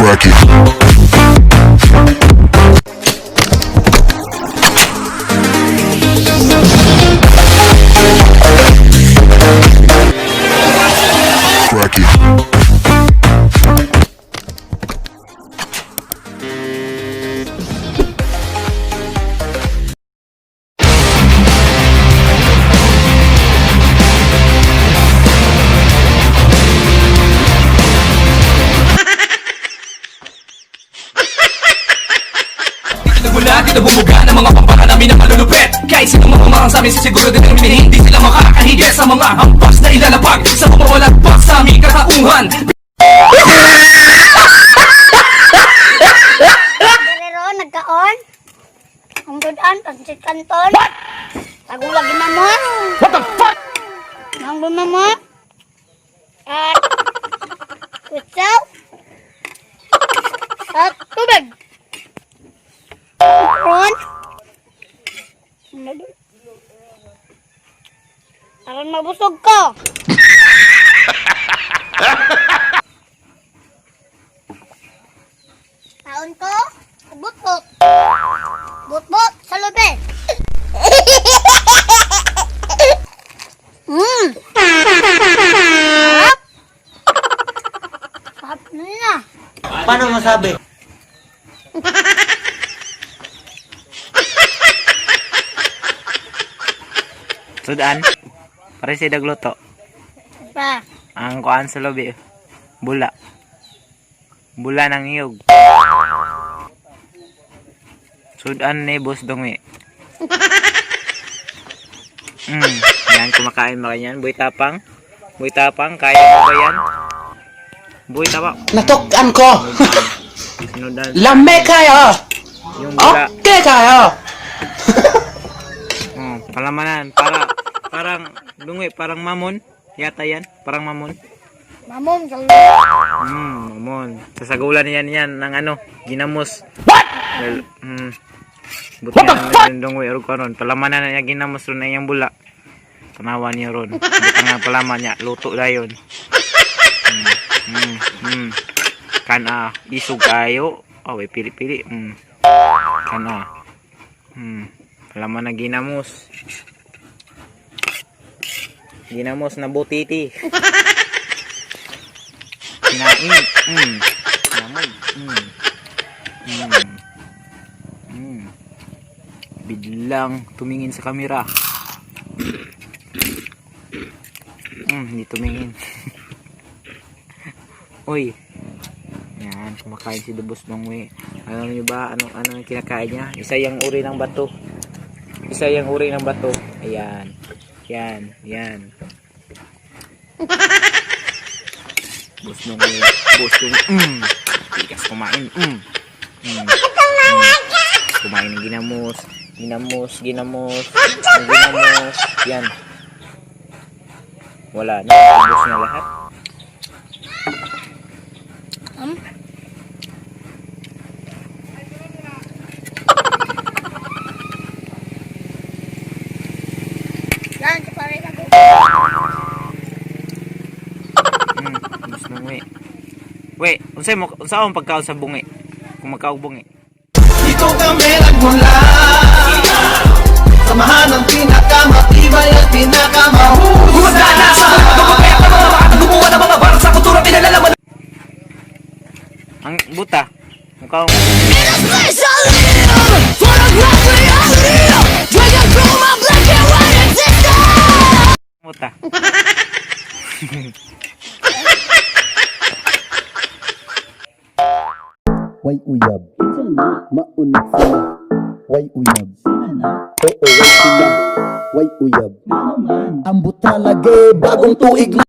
Crack it. Crack it. Nagmula dito bumuga ng mga pampara namin ang malulupit. Kahit sino mapamarang sa amin, sisiguro din namin hindi sila makakahigit sa mga hampas na ilalapag sa pamawalat pa sa aming katauhan. Guerrero, nagkaon. Ang dudan, pansit kanton. What? Tagulag mo. What the fuck? Ang mo. At kutsaw. At tubig. Kaon. Aron mabusog ko. Taon ko, butbot. Butbot sa lube. Sarap. Sarap na niya. Paano masabi? Sudan. Pare si dagluto. Pa, Ang kuan sa lobi. Bula. Bula ng iyog. Sudan ni Boss Dongi. Yan, kumakain ba yan? Boy Tapang? Boy Tapang, kaya mo ba yan? Boy Tapang. Natukan ko! Sinudan. Lame kayo! Yung bula. Okay kayo! Oh, palamanan. Para, parang, dungi, parang mamon. Yata yan. Parang mamon. Mamon sa lube. Mamon. Sasagulan yan yan ng ano, ginamos. What? Well, Buti What the fuck? Dungwi, ro karon. Palamanan na niya ginamos ron na iyang bula. Tanawa niya ron. Buta nga palaman niya, luto dayon. Kana isog kayo. Oh, may pili-pili. Kana. Palaman na ginamos. Ginamos na butiti. Kinain. Lamog. Biglang tumingin sa kamera. Hindi tumingin. Uy. Yan, kumakain si Dubos Dongwe. Alam niyo ba anong ano ang kinakain niya? Isa yung uri ng bato. Isa yung uri ng bato. Ayan. Yan, yan. Boss Dongwe. Boss Dongwe. Tigas kumain. Kumain ng ginamos. Ginamos, ginamos. Ng ginamos. Yan. Wala na. Ubos na lahat. Yan, sa pare ako. Ubos na we. We, unsay mo unsa akong pagkaon sa bungi? Kung magkaog bungi. Dito kami nagmula. Samahan ang pinakamatibay at pinakamahusay. Humanda na sa mga pagpapaya ng mga batang gumawa ng mga barang sa kultura pinalalaman. Ang buta. Mukha buta. Way uyab. Maunit sila. Way uyab. Oo, way sila. Way uyab. Ambot talaga eh, bagong tuig na.